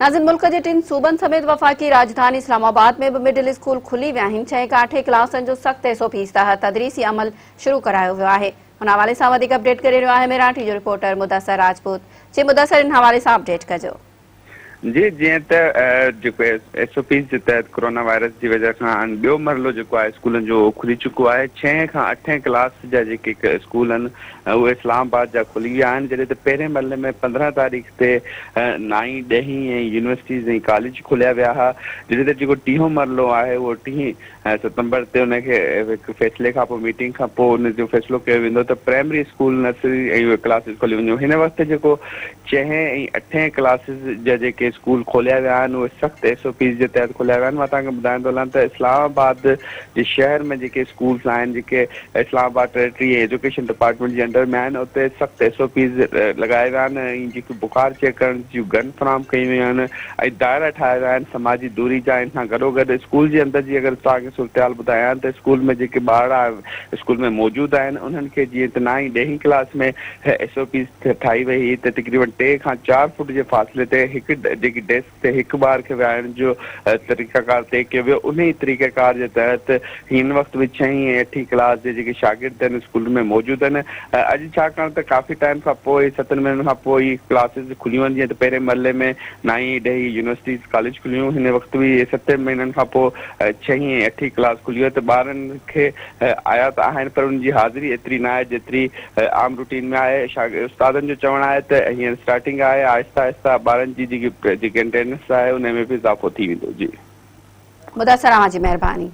ناظرين ملڪ جي ٽن صوبن سميت وفاقي راڄڌاني اسلام آباد ۾ به مڊل اسڪول کلي ويا آهن، ڇهين کان اٺين ڪلاسن جو سخت ايس او پيز تحت تدريسي عمل شروع ڪرايو ويو آهي. ان حوالي سان وڌيڪ اپڊيٽ ڪري رهيو آهي ميران ٽي جو رپورٽر مدثر راجپوت. جي مدثر ان حوالي سان اپڊيٽ ڪجو. جي جيئن ته جيڪو ايس او پيز جي تحت ڪورونا وائرس جي وجه کان ٻيو مرحلو جيڪو آهي اسڪولن جو اهو کلي چڪو آهي ڇهين کان اٺين ڪلاس جا جيڪي اسڪول آهن اهي اسلام آباد جا کلي ويا آهن جڏهن ته پهرين مرحلي ۾ 15 تاريخ تي نائين ڏهين ۽ يونيورسٽيز ۽ ڪاليج کوليا ويا ها جڏهن ته جيڪو ٽيهون مرحلو آهي اهو ٽيهين ستمبر تي ان کي هڪ فيصلي کان پوء ميٽنگ کان پوء ان جو فيصلو ڪيو ويندو ته پرائمري اسڪول نرسري ۽ اهي ڪلاسز کوليون وينديون هن وقت جيڪو ڇهين ۽ اٺين ڪلاسز جا جيڪي اسڪول کوليا ويا آهن اهي سخت ايس او پيز جي تحت کوليا ويا آهن مان توهان کي ٻڌائيندو ٿو هلان ته اسلام آباد جي شهر ۾ جيڪي اسڪولز آهن جيڪي Islamabad territory ۽ education department جي انڊر ۾ آهن اتي سخت ايس او پيز لڳايا ويا آهن ۽ جيڪي بخار چيڪ ڪرڻ جون گن فراهم ڪيون ويون آهن ۽ دائرا ٺاهيا ويا آهن سماجي دوري جا ان سان گڏوگڏ اسڪول جي اندر جي اگر توهان کي صورتحال ٻڌايان ته اسڪول ۾ جيڪي ٻارڙا اسڪول ۾ موجود آهن انهن کي جيئن ته نائين ڏهين ڪلاس ۾ ايس او پيز ٺاهي وئي هئي ته تقريبن ٽي کان چار فوٽ جي فاصلي تي هڪ جيڪي ڊيسڪ تي هڪ ٻار کي ويهارڻ جو طريقه ڪار طئي ڪيو ويو انهي طريقه ڪار جي تحت هن وقت به ڇهين ۽ اٺين ڪلاس جي جيڪي شاگرد آهن اسڪولن ۾ موجود آهن اڄ ڇاڪاڻ ته ڪافي ٽائيم کان پوء ستن مهينن کان پوء هي ڪلاسز کليون آهن جيئن ته پهرين مرحلي ۾ نائين ۽ ڏهين يونيورسٽيز ڪاليج کليون هن وقت به ستين مهينن کان پوء ڇهين ۽ اٺين ڪلاس کلي آهي ته ٻارن کي آيا ته آهن پر انهن جي حاضري ايتري نه آهي جيتري عام روٽين ۾ آهي استادن جو چوڻ آهي ته هينئر اسٽارٽنگ آهي آهستي آهستي ٻارن جي جيڪي جيڪي اٽينڊنس آهي ان ۾ به اضافو ٿي ويندو جي. مدثر اوهان جي مهرباني.